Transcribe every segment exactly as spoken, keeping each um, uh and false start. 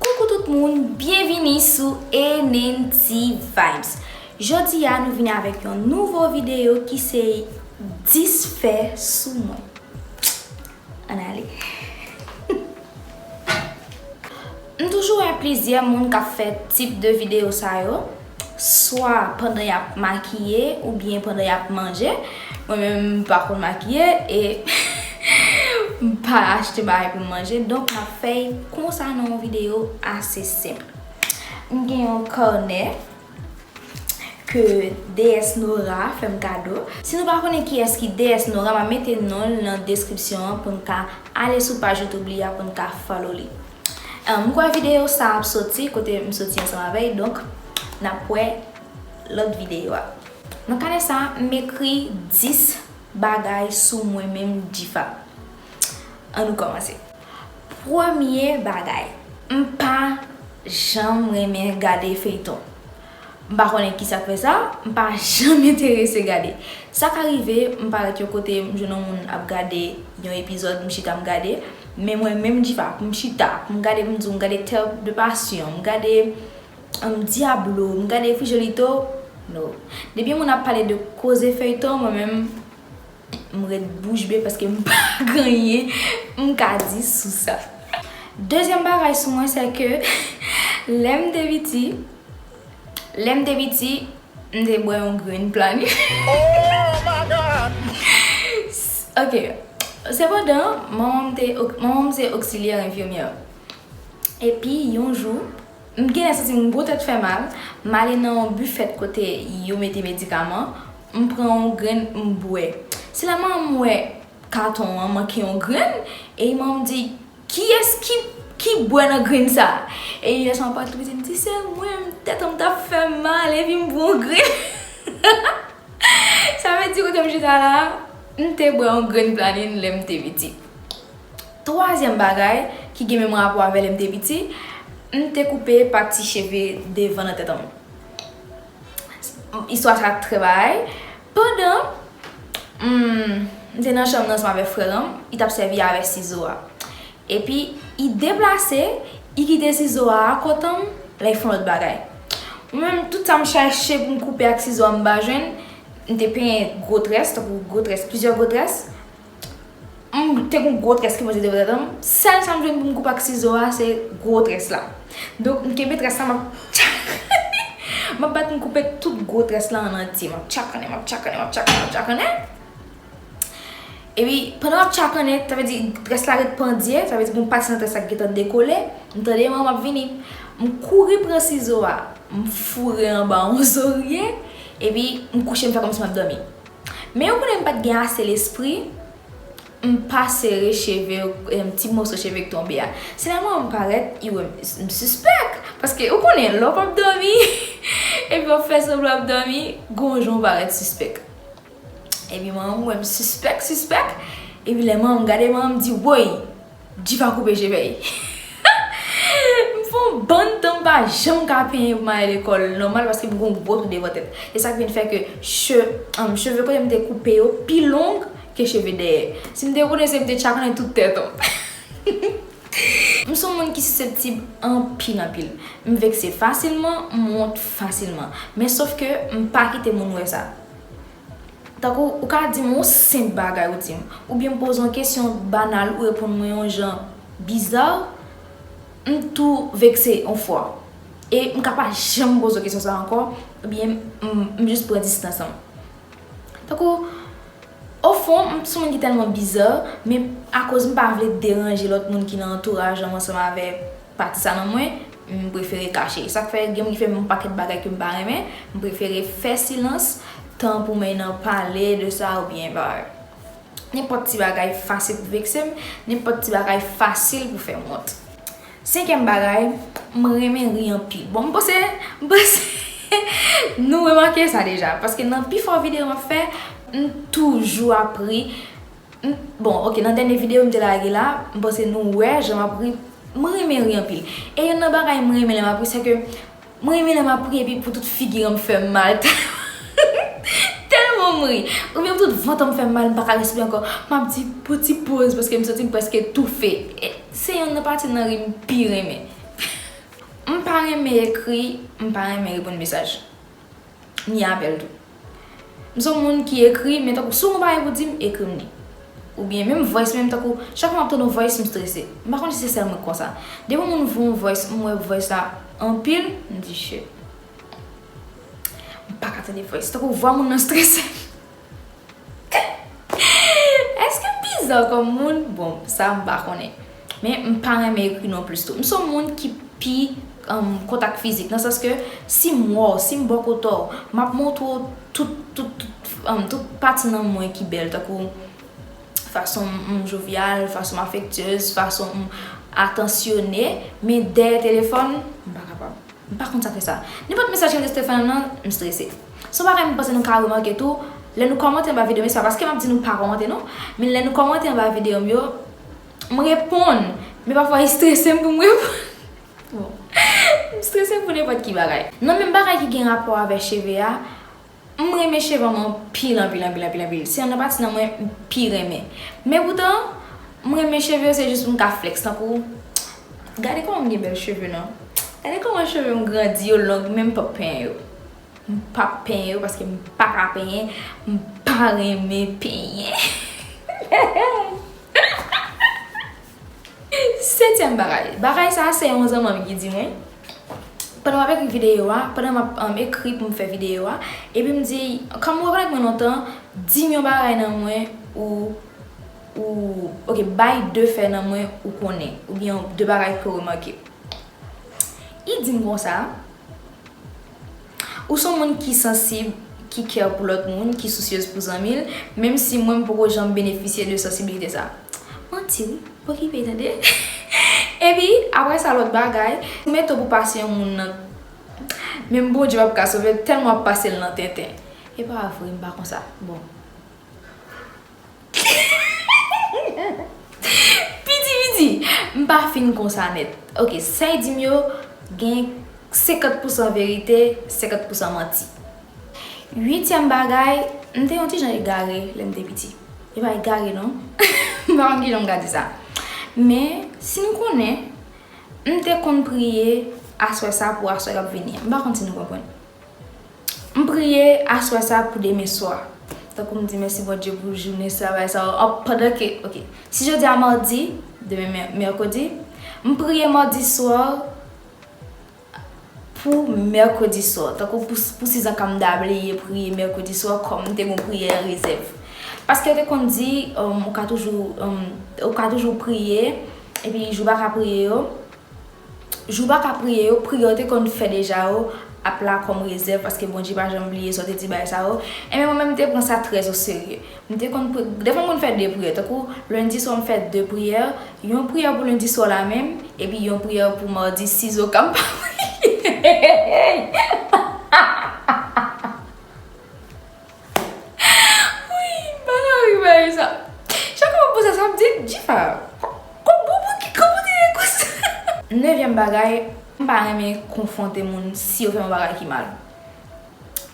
Koukou tout moun, byenvini sou N N T Vibes. Jodi a nou vini avèk yon nouvo videyo ki se dis fè sou mwen. Ann ale. M toujou wè plizyè moun k ap fè tip de videyo sa yo, swa pandan y ap makiye oubyen pandan y ap manje. Mwen menm, m pa konn makiye e m pa achte bagay pou m manje, donk m ap fè l konsa nan yon videyo ase senp. M gen yon kònè ke deyès Nora fè m kado. Si nou pa konnen kiyès ki deyès Nora, m ap mete non l nan deskripsyon an pou n ka ale sou paj YouTube li a pou n ka follow li. Ahn, m kwè videyo sa ap soti kote m soti ansanm avè l, donk n ap wè lòt videyo a. Nan kanè sa, m ekri dis bagay sou mwen menm, Difa. Ann nou kòmanse. Premye bagay, m pa janm renmen gade feyton. M pa konnen kisa k fè sa, m pa janm enterese gade. Sa ka rive, m parèt yon kote, m jwenn yon moun ap gade yon epizòd, m chita m gade. Men mwen menm, Difa, pou m chita, pou m gade, m di w, m gade Terre de Passion, m gade, um, Diablo, m gade Frijolito, no. Depi moun ap pale de koze feyton, mwen menm, m ret bouch be paske m pa gen anyen m ka di sou sa. Dezyèm bagay sou mwen, se ke lè m te piti, lè m te piti, m te bwè yon grenn planin. Oh my God! Ok. Sepandan, manman m te, manman m se oksilyè enfimyè. Epi, yon jou, m genlè santi m gwo tèt fè mal, m ale nan yon bifèt kote yo mete medikaman, m pran yon grenn, m bwè. Se la manman m wè katon an manke yon grenn, e manman m di, "Kiyès ki, ki bwè nan grenn sa a?" E yès mwen pa tou piti, m di, "Se mwen, m tèt an m t ap fè m mal, epi m pran yon grenn." Sa vle di, kote m chita la, m te bwè yon grenn planin lè m te piti. Twazyèm bagay ki gen menm rapò avè lè m te piti, m te koupe pati cheve devan nan tèt an mwen. Istwa sa trè bagay. Pandan, hmm, m te nan chanm nan ansanm avèk frè an m, li t ap sèvi avèk sizo a. Epi, li deplase, li kite sizo a akòt an m, la li fè yon lòt bagay. Mwen menm, tout sa m chache pou m koupe ak sizo a, m pa jwenn. M te penyen gwo très, tankou gwo très, plizyè gwo très. M te gen gwo très ki monte devan tèt an m. Sèl sa m jwenn pou m koupe ak sizo a, se gwo très la. Donk, m kenbe très la, m ap tchakannen. M ap bat m koupe tout gwo très la an antye. M ap tchakannen, m ap tchakannen, m ap tchakannen, m ap tchakannen. Epi, pandan m ap tchakannen, sa vle di très la ret pandye, sa vle di gon pati nan très la ki gentan dekole. M tande manman m ap vini. M kouri pran sizo a, m foure anba yon zorye, epi m kouche, m fè kòmsi m ap dòmi. Men ou konnen m pa t gen ase lespri, m pa sere cheve, em, ti moso cheve k tonbe a. Se la manman m parèt, li wè m, m sispèk. Paske ou konnen, lè w p ap dòmi, epi w ap fè sanblan w ap dòmi, gon jan w parèt sispèk. Epi manman m wè m sispèk, sispèk. Epi lè manman m gade, manman m di, "Woy, Difa koupe cheve l." M fè yon bann tan m pa janm ka penyen pou m ale lekòl nòmal paske m gen yon gwo twou devan tèt. E sa k vin fè ke che-, um, cheve kote m te koupe yo pi long ke cheve dèyè. Si m te konnen, se m te tchakannen tout tèt an. M se yon moun ki siseptib anpil, anpil. M vekse fasilman, m wont fasilman. Men sòf ke m pa kite moun wè sa. Tankou, ou ka di m yon senp bagay, ou di m, oubyen m poze yon kesyon banal, ou reponn mwen yon jan biza, m tou vekse yon fwa. E m ka pa janm poze w kesyon sa a ankò, oubyen m, m jis pran distans an. Tankou, ofon, m se yon moun ki tèlman biza, men akoz m pa vle deranje lòt moun ki nan antouraj an m ansanm avè pati sa nan mwen, m prefere kache. Sa k fè gen moun ki fè m yon pakèt bagay ke m pa renmen, m prefere fè silans, tan pou mwen nan pale de sa oubyen bagay. Nenpòt ti bagay fasil pou vekse m, nenpòt ti bagay fasil pou fè m wont. Senkyèm bagay, m renmen ri anpil. Bon, m panse, m panse nou remake sa deja, paske nan pifò videyo m ap fè, m toujou ap ri. M, bon, ok, nan dènye videyo m te lage la, m panse nou wè jan m ap ri. M renmen ri anpil. E youn nan bagay m renmen lè m ap ri, se ke m renmen lè m ap ri epi pou tout figi an m fè m mal. Tèlman M ri. Oubyen tout vant an m fè m mal, m pa ka respire ankò. M ap di, pran ti poz, paske m santi m prèske toufe. E, se yonn nan pati nan ri m pi renmen. M pa renmen ekri, m pa renmen reponn mesaj. Ni apèl tou. M se yon moun ki ekri, men tankou si w gon bagay pou di m, ekri m li. Oubyen menm voice, menm tankou, chak fwa m ap tande yon voice, m strese. M pa konn si se sèl mwen k konsa. Depi yon moun voye yon voice, m wè voice la anpil, m di, shit. M pa ka tande voice. Tankou vwa moun nan strese m. Èske m biza kòm moun? Bon, sa m pa konnen. Men m pa renmen ekri non plis tou. M se yon moun ki pi, um, kontak fizik, nan sans ke si m wè w, si m bò kote w, m ap montre w tout, tout, tout, um, tout pati nan mwen ki bèl, tankou fason m jovyal, fason m afektyez, fason m atansyone, men dèyè telefòn, m pa kapab. M pa konn sa k fè sa. Nenpòt mesaj ki m te fè nan, m strese. Se yon bagay m panse nou ka remake tou, lè nou kòmante anba videyo m, e se pa paske m ap di nou pa kòmante non, men lè nou kòmante anba videyo m yo, m reponn, men pafwa e strese m pou m reponn. Bon. M strese m pou nenpòt ki bagay. Nan menm bagay ki gen rapò avèk cheve a, m renmen cheve m anpil, anpil, anpil, anpil, anpil. Se yonn nan pati nan mwen m pi renmen. Men poutan, m renmen cheve yo, se jis pou m ka flex, tankou, gade kòman m gen bèl cheve non. Gade kòman cheve m grandi, yo long, men m p ap penyen yo. M p ap penyen yo paske m pa ka penyen, m pa renmen penyen. Setyèm bagay. Bagay sa, se yon zanmi m ki di mwen. Pandan m ap ekri videyo a, pandan m ap, um, ekri pou m fè videyo a, epi m di, kòm ou rekonèt mwen lontan, di m yon bagay nan mwen ou, ou, ok, bay de fè nan mwen ou konnen, oubyen de bagay ke w remake. Li di m konsa, ou se yon moun ki sansib, ki care pou lòt moun, ki sousyez pou zanmi l, menm si mwen m poko janm benefisye de sansiblite sa. Manti wi, pokipe tande. Epi, apre sa, lòt bagay, ou mete w pou pase yon moun nan. Menm Bondye p ap ka sove l, tèlman w ap pase l nan tenten. E pa vre, m pa konsa. Bon. Piti, piti, m pa fin konsa nèt. Ok, sa e di m yo, gen senkant pousan verite, senkant pousan manti. Uityèm bagay, m te yon ti jan egare lè m te piti. E pa egare non. M pa konn kijan m ka di sa. Men, si n konnen, m te konn priye aswè sa pou aswè k ap vini an. M pa konn si nou konprann. M priye aswè sa pou demen swa. Tankou m di mèsi Bondye pou jounen sa, bagay sa yo. Pandan ke, ok. Si jodi a madi, demen mè-, mèkredi, m priye madi swa pou mèkredi swa. Tankou pou, pou sizanka m ta bliye priye mèkredi swa, kòm m te gon priyè rezèv. Paske yo te konn di, um, ou ka toujou, um, ou ka toujou priye, epi jou pa ka priye yo, jou pa ka priye yo, priyè w te konn fè deja yo ap la kòm rezèv, paske Bondye pa janm bliye sa w te di, bagay sa yo. Enben, mwen menm, m te pran sa trè o serye. M te konn pri-, defwa m konn fè de priyè, tankou lendi swa m fè de priyè, yon priyè pou lendi swa la menm, epi yon priyè pou madi, sizanka m pa priye. Wi, m pa ka ri bagay sa. Chak fwa m panse sa, m di, Jifa, ko-, ko-, pou, pou ki, kòman te ye konsa? Nevyèm bagay, m pa renmen konfwonte moun si yo fè m yon bagay ki mal.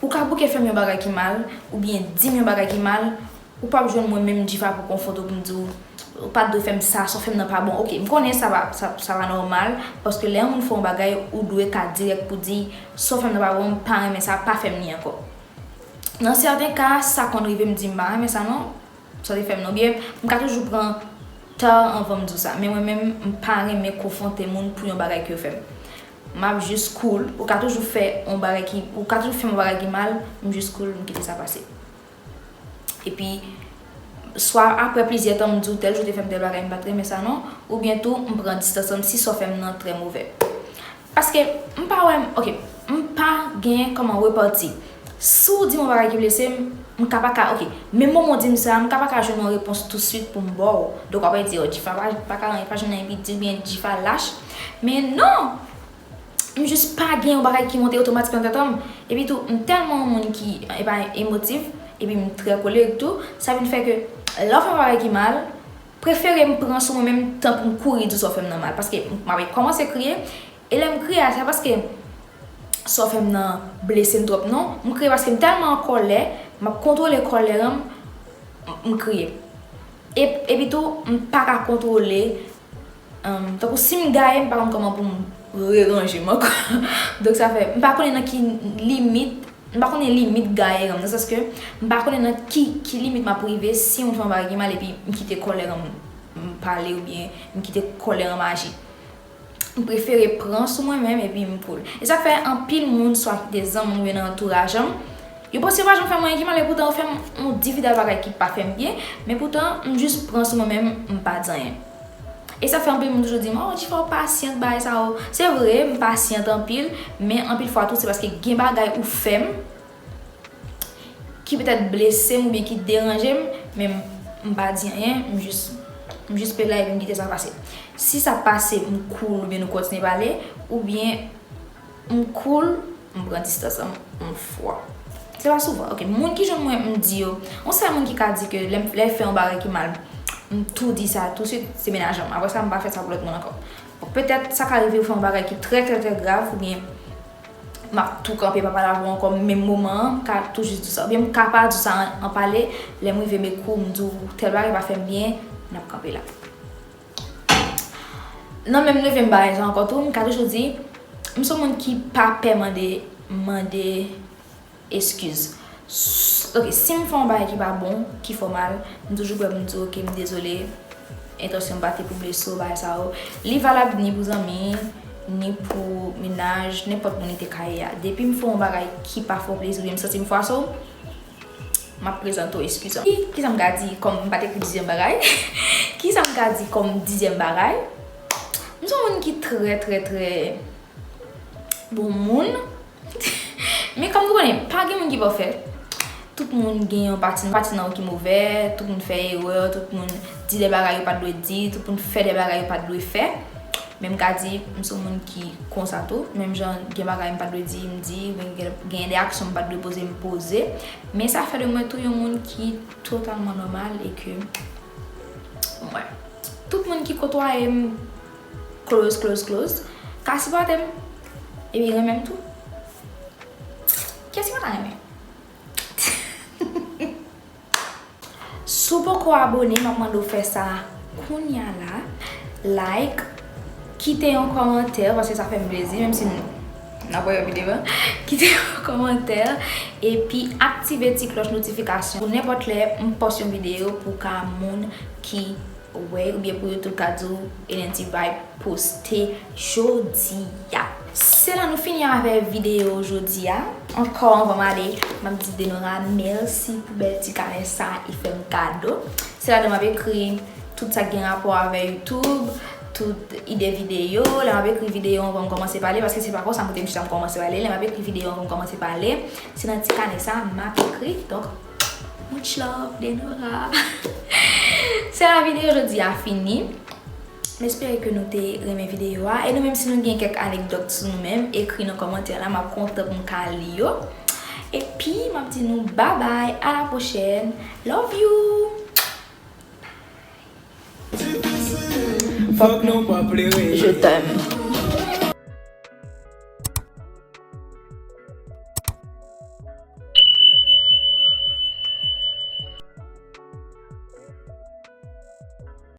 Ou ka bouke fè m yon bagay ki mal, oubyen di m yon bagay ki mal, ou p ap jwenn mwen menm Jifa pou konfwonte w pou m di w, ou pa t dwe fè m sa, sa w fè m nan pa bon. Ok, m konnen sa pa, sa, sa pa nòmal, paske lè yon moun fè yon bagay, ou dwe ka dirèk pou di, sa w fè m nan pa bon, m pa renmen sa, pa fè m li ankò. Nan sèten ka, sa konn rive m di m pa renmen sa non, sa w te fè m nan, oubyen m ka toujou pran tan anvan m di w sa. Men mwen menm, m pa renmen konfwonte moun pou yon bagay ke yo fè m. M ap jis cool. Ou ka toujou fè yon bagay ki, ou ka toujou fè m yon bagay ki mal, m jis cool, m kite sa pase. Epi, swa apre plizyè tan, m di w tèl jou te fè m tèl bagay, m pa t renmen sa non, oubyen tou, m pran distans lan, si sa w fè m nan trè movè. Paske m pa wè, ok, m pa gen kòman repati. Si w di m yon bagay ki blese m, m ka pa ka, ok, menm moman w di m sa, m ka pa ka jwenn yon repons touswit pou m ba w. Donk, w ap di, oh, Jifa pa, pa ka anyen, pa jwenn anyen pou di, oubyen Jifa lach. Men non! M jis pa gen yon bagay ki monte otomatik nan tèt an m. Epi tou, m tèlman yon moun ki, e pa emotif, epi m trè kolerik tou, sa vin fè ke lè w fè yon bagay ki mal, prefere m pran sou mwen menm tan pou m kouri di w sa w fè m nan mal. Paske m ap kòmanse kriye, e lè m kriye a, se pa paske sa w fè m nan blese m twòp non. M kriye paske m tèlman an kòlè, M ap kontwole kòlè an m, m kriye. E, epi tou, m pa ka kontwole, um, tankou si m gaye, m pa konn kòman pou m reranje m ankò. Donk sa fè, m pa konnen nan ki limit, m pa konnen limit gaye an m, nan sans ke m pa konnen nan ki, ki limit m ap rive si yon moun fè yon bagay ki mal epi m kite kòlè an m, m pale oubyen m kite kòlè an m aji. M prefere pran sou mwen menm epi m cool. E sa k fè anpil moun, swa ki te zanmi m oubyen nan antouraj an m, yo panse yo pa janm fè m anyen ki mal, e poutan yo fè m yon dividal bagay ki pa fè m byen, men poutan m jis pran sou mwen menm, m pa di anyen. E sa fè anpil moun toujou di m, "Oh, Jennifer, w pasyant, bagay sa yo." Se vre, m pasyant anpil, men anpil fwa tou, se paske gen bagay ou fè m, ki petèt blese m oubyen ki deranje m, men m, m pa di anyen, m jis, m jis pe la epi m kite sa pase. Si sa pase, m cool oubyen nou kontinye pale, oubyen m cool, m pran distans lan yon fwa. Se pa souvan, ok. Moun ki jwenn mwen, m di yo, yon sèl moun ki ka di ke lè m, lè l fè yon bagay ki mal, m tou di sa touswit, se mennaj an m. Apre sa, m pa fè sa pou lòt moun ankò. Bon, petèt, sa ka rive ou fè yon bagay ki trè, trè, trè grav, oubyen m ap tou kanpe pa pale avè w ankò menm moman an, m ka tou jis di w sa. Oubyen m ka pa di w sa an, an pale, lè m rive m ekri w, m di w tèl bagay pa fè m byen, n ap kanpe la. Nan menm leve m bagay sa ankò tou, m ka toujou di, m se yon moun ki pa pè mande, mande eskiz. S-, ok, si m fè yon bagay ki pa bon, ki fè w mal, m toujou prè pou m di w, "Ok, m dezole, entansyon m pa te pou blese w, bagay sa yo." Li valab ni pou zanmi, ni pou mennaj, nenpòt moun li te ka ye a. Depi m fè yon bagay ki pa fè w plezi oubyen m santi m fwaso w, m ap prezante w eskiz an. Ki, kisa m ka di kòm m pa t ekri dizyèm bagay? Kisa m ka di kòm dizyèm bagay? M se yon moun ki trè, trè, trè bon moun. Men kòm nou konnen, pa gen moun ki pafè. Tout moun gen yon pati, pati nan yo ki movè, tout moun fè erè, tout moun di de bagay yo pa t dwe di, tout moun fè de bagay yo pa t dwe fè. Men m ka di, m se yon moun ki konsa tou. Menm jan gen bagay m pa t dwe di, m di, men gen, gen de aksyon m pa t dwe poze, m poze. Men sa fè de mwen tou yon moun ki totalman nòmal e ke, mwen, tout moun ki kotwaye m, close, close, close, ka sipòte m, epi renmen m tou. Kiyès ki pa ta renmen? Si w poko abone, m ap mande w fè sa kounya la. Like, kite yon kòmantè, paske sa fè m plezi, menm si n, n ap wè yo pi devan. Kite yon kòmantè, epi aktive ti klòch notifikasyon pou nenpòt lè m pòs yon videyo pou ka moun ki wè, oubyen pou YouTube ka di w N N T Vibe poste jodi a. Se la nou fini avè videyo jodi a. Ankò anvan m ale, m ap di Denora mèsi pou bèl ti kanè sa li fè m kado. Se ladan m ap ekri tout sa k gen rapò avè YouTube, tout ide videyo. Lè m ap ekri videyo anvan m kòmanse pale, paske se pa konsa m rete m chita m kòmanse pale. Lè m ap ekri videyo anvan m kòmanse pale, se nan ti kanè sa m ap ekri. Donk, much love, Denora. Se la videyo jodi a fini. M espere ke nou te renmen videyo a. E nou menm, si nou gen kèk anekdòt sou nou menm, ekri nan kòmantè la, m ap kontan pou m ka li yo. Epi, m ap di nou babay, a la pwochèn. Love you! Fòk nou pa plere. Je t'aime.